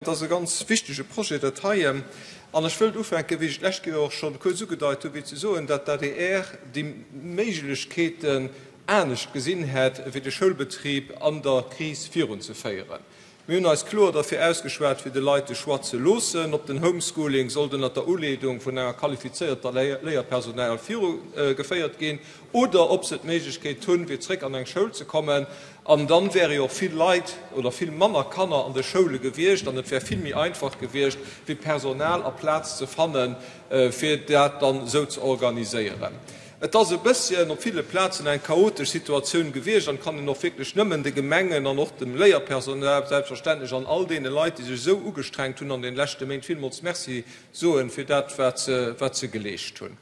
Et ass e ganz wichtege Projet, dat heien. An ech wëllt ufänken, wéi ech d'lescht Kéier och scho kuerz ugedeit hunn, fir ze soen, datt d'ADR déi Méiglechkeeten anescht gesinn hätt, fir de Schoulbetrib an der Kris virunzeféieren. Mir hunn eis kloer derfir ausgeschwat, fir de Leit de Choix ze loossen, ob den Homeschooling sollt ënnert der Uleedung vun enger qualifizéierter Léierpersonal virugeféiert ginn oder ob se d'Méiglechkeet hunn, fir zréck an eng Schoul ze kommen. An dann wäre jo och vill Leit oder vill manner Kanner an de Schoule gewiescht an et wär vill méi einfach gewiescht, fir Personal a Plaz ze fannen, fir dat dann esou ze organiséieren. Et ass e bësschen op ville Plazen eng chaotesch Situatioun gewiescht an et kann een och wierklech nëmmen de Gemengen an och dem Léierpersonal selbstverständlech an all deene Leit, déi sech esou ugestrengt hunn an deene leschte Méint, villmools Merci soen fir dat, wat se geleescht hunn.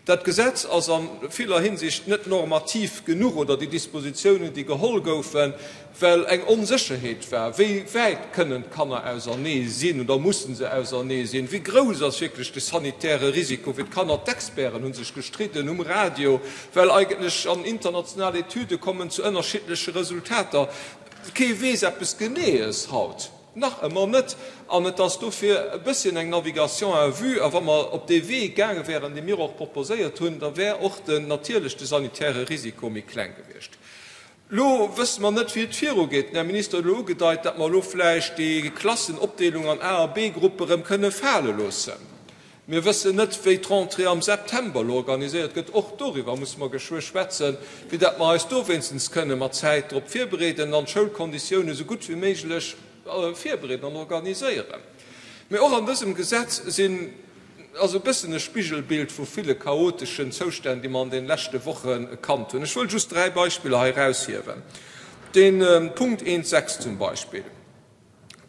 Dat Gesetz ass a viller Hinsicht net normativ genuch oder déi Dispositiounen, déi geholl goufen, well eng Onsécherheet war, wéi wäit kënnen d'Kanner ausernee sinn oder mussen se ausernee sinn, wéi grouss ass wierklech de sanitäre Risiko fir d'Kanner. D'Experten hu sech gestridden um Radio, well eigentlech an international Etüde kommen zu ënnerschiddleche Resultater. Kee weess eppes Geneeës haut, nach ëmmer net. An et ass dofir e bësschen eng Navigation à vue. A wa mer op dee Wee gaange wären, dee mir och proposéiert hunn, da wär och den natierlech de sanitäre Risiko méi kleng gewiescht. Elo wësse mer net, wéi et virugeet. Den Här Minister huet elo ugedeit, datt mer elo vläicht déi Klassenopdeelung an A a B-Gruppe erëm kënne fale loossen. Mir wëssen net, wéi d'Rentrée am September elo organiséiert gëtt. Och doriwwer musse mer geschwë schwätzen, fir datt mer eis do wéinstens kënne mat Zäit drop virbereeden an d'Schoulkonditiounen esou gutt wéi méiglech virbereeden an organiséieren. Mee och an dësem Gesetz sinn ass e bëssen e Spigelbild vu ville chaoteschen Zoustänn, déi mer an den leschte Woche kannt hunn. Ech wëll just dräi Beispiller hei eraushiewen. De Punkt 1,6 zum Beispill,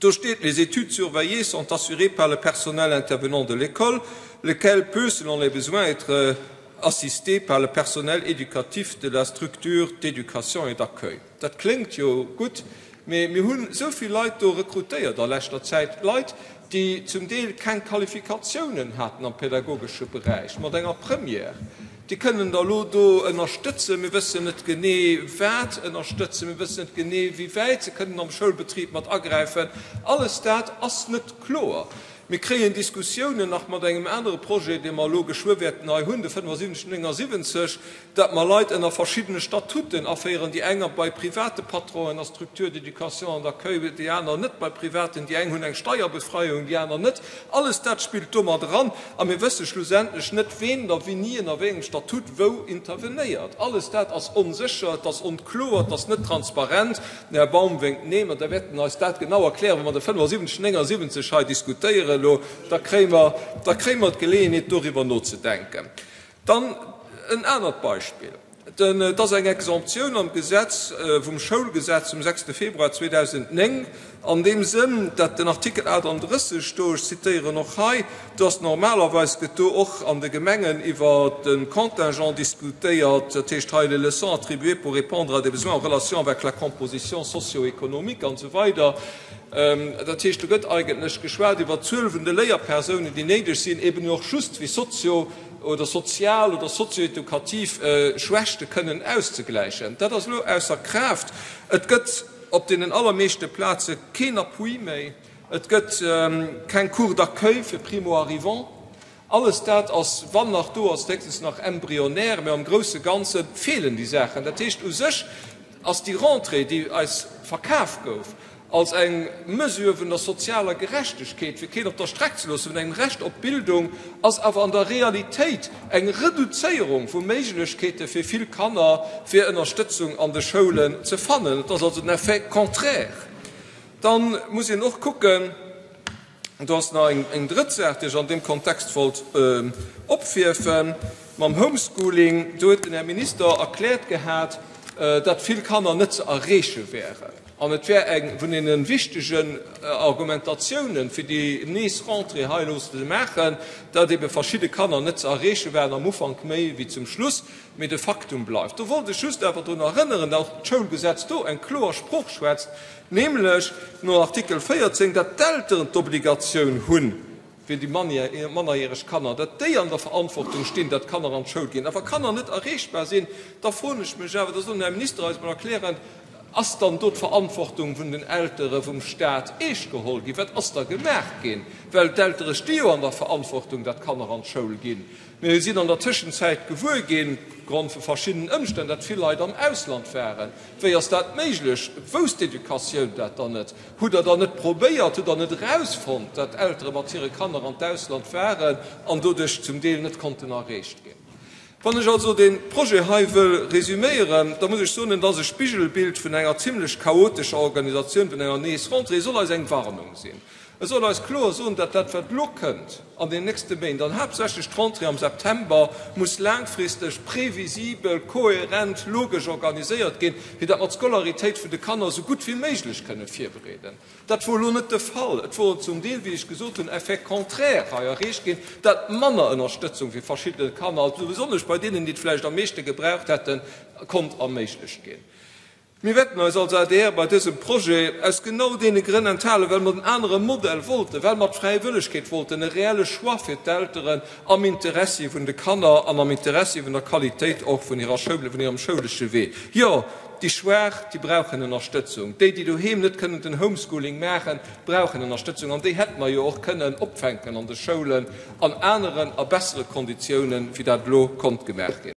do steet, Les études surveillées sont assurées par le personnel intervenant de l'école, lequel peut, selon les besoins, être assisté par le personnel éducatif de la structure d'éducation et d'accueil. Dat kléngt jo gutt, mee mir hunn esou vill Leit do rekrutéiert a leschter Zäit, Leit, déi zum Deel keng Qualifikatiounen haten am pädagogesche Beräich, mat enger Première, déi kënnen da elo do ënnerstëtzen. Mir wëssen net genee, wat ënnerstëtzen, mir wëssen net genee, wéi wäit se kënnen am Schoulbetrib mat agräifen. Alles dat ass net kloer. Mir kréien Diskussiounen nach mat engem anere Projet, dee mer elo geschwë wäerten hei hunn, de 75 79, datt mer Leit ënner verschiddene Statuten aféieren, déi enger bei private Patronen a Structures d'éducation and d'accueil, déi aner net bei privaten, déi eng hunn eng Steierbefreiung, déi aner net. Alles dat spillt do mat eran a mir wësse schlussendlech net, ween da wéini ënner wéi engem Statut wou intervenéiert. Alles dat ass onsécher, et ass onkloer, et ass net transparent. Den Här Baum wénkt Nee, mä da wäert en eis dat genau erklären, wa mer de 75 79 hei diskutéieren elo. Da kréie mer, da kréie mer d'Geleeënheet, doriwwer nozedenken. Dann en anert Beispill, Et ass eng Exemptioun am Gesetz vum Schoulgesetz vum 6 Februar 2009 an deem Sënn, dat den Artikel 38 do, ech zitieren och hei, do ass normalerweis gëtt do och an de Gemengen iwwer de Contingent diskutéiert, dat heescht hei les leçons attribuées pour répondre à des besoins en relation avec la composition socio-économique an esou weider. Dat heescht, do gëtt eigentlech geschwat iwwer d'Zuel vun de Léierpersounen, déi néideg sinn, eben och just fir sozio oder sozial oder sozioedukativ Schwächte kënnen auszegläichen. Dat ass elo ausser Kraaft. Et gëtt op deenen allermeeschte Plaze keen Appui méi. Et gëtt keng Cours d'accueil fir Primo-arrivants. Alles dat ass, wann nach do ass, héchstens nach embryonnaire, mä am grousse Ganze feelen déi Saachen. Dat heescht, u sech ass déi Rentrée, déi eis verkaf gouf als eng Mesure vun der sozialer Gerechtegkeet, fir keen op der Streck ze loossen, vun engem Recht op Bildung, ass awer an der Realitéit eng Reduzéierung vu Méiglechkeete fir vill Kanner, fir Ënnerstëtzung an de Schoulen ze fannen. Et ass also den Effet contraire. Dann muss een och kucken, Do ass nach eng drëtt Saach, déi ech an deem Kontext wollt opwierfen, mam Homeschooling. Do huet den Här Minister erkläert gehat, datt vill Kanner net ze erreeche wären. An et wär eng vun deene wichtegen Argumentatiounen, fir déi nees Rentrée hei elo ze maachen, datt ebe verschidde Kanner net ze erreeche waren, am Ufank méi wéi zum Schluss. Mee de Faktum bleift. Do wollt ech just awer drun erënneren, datt och d'Schoulgesetz do eng kloer Sprooch schwätzt, nämlech no Artikel 14, datt d'Elteren d'Obligatioun hunn, fir déi mannerjäreg Kanner, datt déi an der Verantwortung stinn, datt d'Kanner an d'Schoul ginn. A wa Kanner net erreechbar sinn, da froen ech mech awer, da soll den Här Minister eis emol erklären. Ass dann do d'Verantwortung vun den Eltere vum Stat eescht geholl ginn? Wat ass da gemaach ginn? Well d'Eltere sti jo an der Verantwortung, datt d'Kanner an d'Schoul ginn. Mir sinn an der Tëschenzäit gewuer ginn, opgrond vu verschiddenen Ëmstänn, datt vill Leit am Ausland waren. Wéi ass dat méiglech? Wousst d'Educatioun dat dann net? Hutt Der dann net probéiert, hutt Der net erausfonnt, datt Eltere mat hire Kanner an d'Ausland waren an doduerch zum Deel net konnten erreecht ginn? Wann ech also dee Projet hei wëll resüméieren, da muss ech soen, et ass e Spigelbild vun enger zimlech chaotescher Organisatioun vun enger Nees-Rentrée. E soll eis eng Warnung sinn. E soll eis kloer soen, datt dat, wat elo kënnt an den nächste Méint, an haaptsächlech d'Rentrée am September, muss laangfristeg, previsibel, kohärent, logesch organiséiert ginn, fir datt mer d'Scolaritéit vun de Kanner esou gutt wéi méiglech kënne virbereeden. Dat wor elo net de Fall. Et wor zum Deel, wéi ech gesot hunn, Effet contraire hei erreecht ginn, datt manner Ënnerstëtzung fir verschidde Kanner, also besonnesch bei deenen, déi et vläicht am meeschte gebraucht hätten, konnt erméiglecht ginn. Mir wäerten eis als adr bei dësem Projet aus genau deene Grënn enthalen, well mer den anere Modell wollten, well mer d'Fräiwëllegkeet wollten, e reelle Choix fir d'Elteren am Interessi vun de Kanner an am Interessi vun der Qualitéit och vun hirer Schoul, vun hirem schoulesche Wee. Jo, déi Schwaach, déi brauchen Ënnerstëtzung. Déi, déi doheem net kënnen den Homeschooling maachen, brauchen Ënnerstëtzung. An déi hätte mer jo och kënnen opfänken an de Schoulen an aneren a bessere Konditiounen, wéi dat elo konnt gemaach ginn.